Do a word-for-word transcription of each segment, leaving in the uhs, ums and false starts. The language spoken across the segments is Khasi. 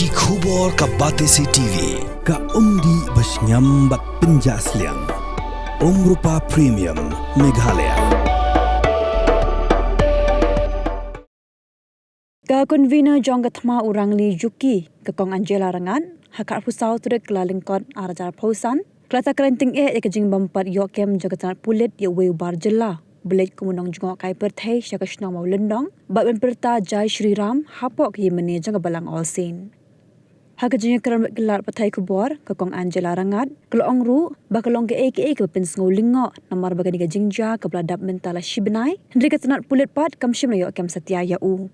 Ki khubor ka Batesi T V, ka umdih ba shngiam bad pynjah sliang. Umrupa Premium, Meghalaya. Ka convener jong ka thma u Rangli Juki, ka Kong Angela Rangat, ha ka arphew saw tarik Kyllalyngkot ar hajar arphew san, ka la kren tyngeh ïa ka jingbym pat ïoh kem jong ka tnat pulit ïa uwei u bar jylla ba leit kum u nongjngohkai pyrthei sha ka shnong Mawlyndong, bad ban pyrta Jai Shri Ram hapoh ka ïingmane jong ka Balang All Saint. Ha ka jingïakren bad ki lad pathai khubor, ka Kong Angela Rangat, ka la ong ruh ba ka long kaei kaei kaba pynsngew lyngngoh namar ba kane ka jingjia kaba la dap mynta la shi bnai, hynrei ka tnat pulit pat kam shym la ïoh kem satia ïa u.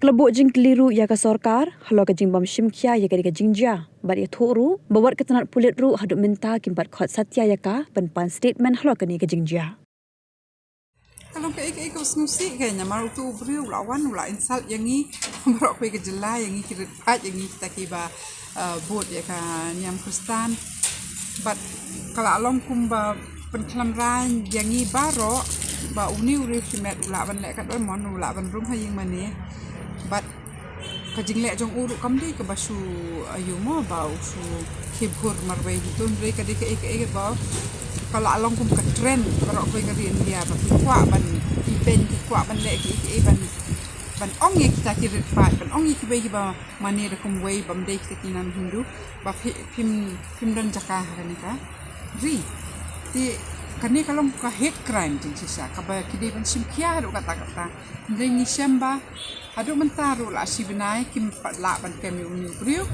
Ka la buh jingkylli ruh ïa ka sorkar halor ka jingbym shim khia ïa kane ka jingjia, bad ïathuh ruh ba wat ka tnat pulit ruh haduh mynta kim pat khot satia ïa ka ban pan statement halor kane ka jingjia. Ka long kaei kaei kaba sngewsih ka, namar utu u briew u la wan u la insult ïa ngi baroh kawei ka jylla, ïa ngi ki rit paid, ïa ngi kita kiba, uh, bud ïa ka niam Khristan. Bad ka la long kumba pynkhlem rain ïa ngi baroh ba une u riewsha shimet u lah ban leh katba mon, u lah ban rung ha ïingmane. Bad ka jingleh jong u ruh kam dei kaba shu, aïu mo, ba u shu khie bhur marwei, hynrei ka dei kaei kaei ba ka la long kum ka trend baroh kawei ka ri India ba ki kwah ban ibeiñ, ki kwah ban leh kaei kaei ban, ban ong ïa kita ki rit paid, ban ong ïa kiwei kiba mane da kumwei bym dei kita ki nam Hindu ba phi, phim, phim don jaka ha kane ka ri. Te kane ka long ka hate crime jingshisha kaba ki dei ban shim khia haduh katta katta. Hynrei ngi shem ba haduh mynta ruh la shi bnai kim pat lah ban kem ïa une u briew.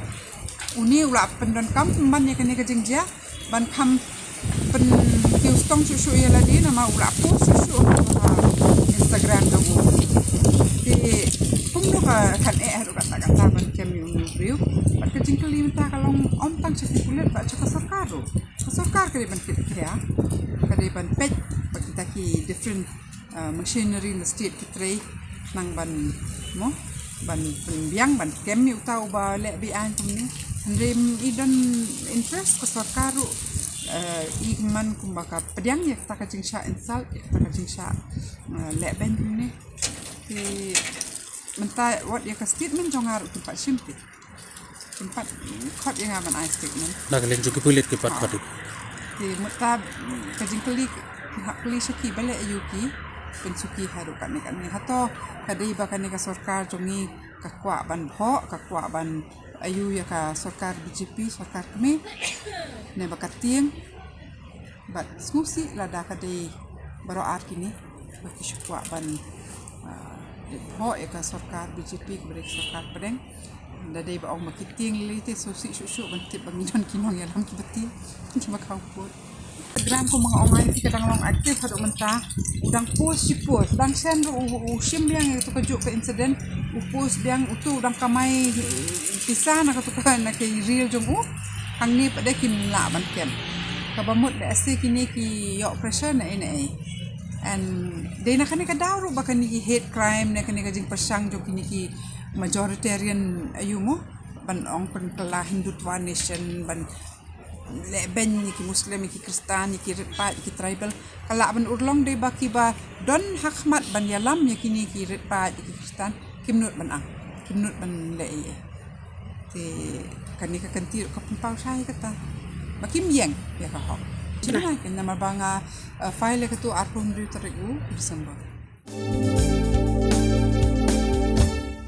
Une u la pyndonkam pynban ïa kane ka jingjia ban kham pynkiew stong shuh shuh ïa lade namar u la post shuh shuh ha Instagram jong u. Te kumno ka kan eh haduh katta katta ban kem ïa une u briew. Bad ka jingkylli mynta ka long ym tang sha ki pulit bad sha ka sorkar ruh. Ka sorkar ka dei ban kit khia, ka dei ban peit ba kita ki different, uh, machinery in the state ki trei nang ban, mo, ban pynbiang ban kem ïa uta uba leh beiñ kumne. Hynrei i don interest ka sorkar ruh, uh, i man kumba ka pdiang ïa kata ka jingshah insult, ïa kata ka jingshah, uh, leh beiñ kumne. Te mynta wat ïa ka statement jong nga ruh kim pat shim te. Kim pat khot ïa nga ban ai statement. Na ka liang jong ki pulit kim pat khot ïa. Te mynta ka jingkylli, hap kylli sha ki ba leh aïu ki pynsuki haduh katne katne. Hato ka dei ba kane ka sorkar jong ngi ka kwah ban bhoh, ka kwah ban aïu ïa ka sorkar B J P, sorkar kmie, ne ba ka tieng. Bad sngewsih lada ka dei baroh ar kine ba ki shu kwah ban, ah, bhoh ïa ka sorkar B J P kaba dei ka sorkar pdeng. Da dei ba ong ba ki tieng lei te sngewsih shuh shuh ban tip ba ngi don ki nongïalam kiba tieng kiba kham pud. Instagram kumba nga ong ai te ka dang long active haduh mynta. U dang post shi post, dang shen ruh u, u shim biang ïa katu kajuh ka incident. U post biang utu u dang kamai, eh, pisa na katu ka, na ka reel jong u. Hangne pat de kim lah ban kem. Kaba mut lehse kine ki ïoh pressure na ei na ei. And dei na kane ka daw ruh ba kane ki hate crime ne kane ka jingpyrshang jong kine ki majoritarian, aïu mo, ban ong pynkylla Hindutva nation, ban leh beiñ ïa ki Muslim, ïa ki Khristan, ïa ki rit paid, ïa ki tribal. Ka lah ban urlong dei ba kiba don ha khmat ban ïalam ïa kine ki rit paid, ïa ki Khristan, kim nud ban ang, kim nud ban leh ei ei. Te kane ka kynti ruh ka pynpaw shai kata ba kim ïeng ïa ka hok. Shi bnai kein namar ba nga, eh, file ïa katu arphew hynriew tarik u December.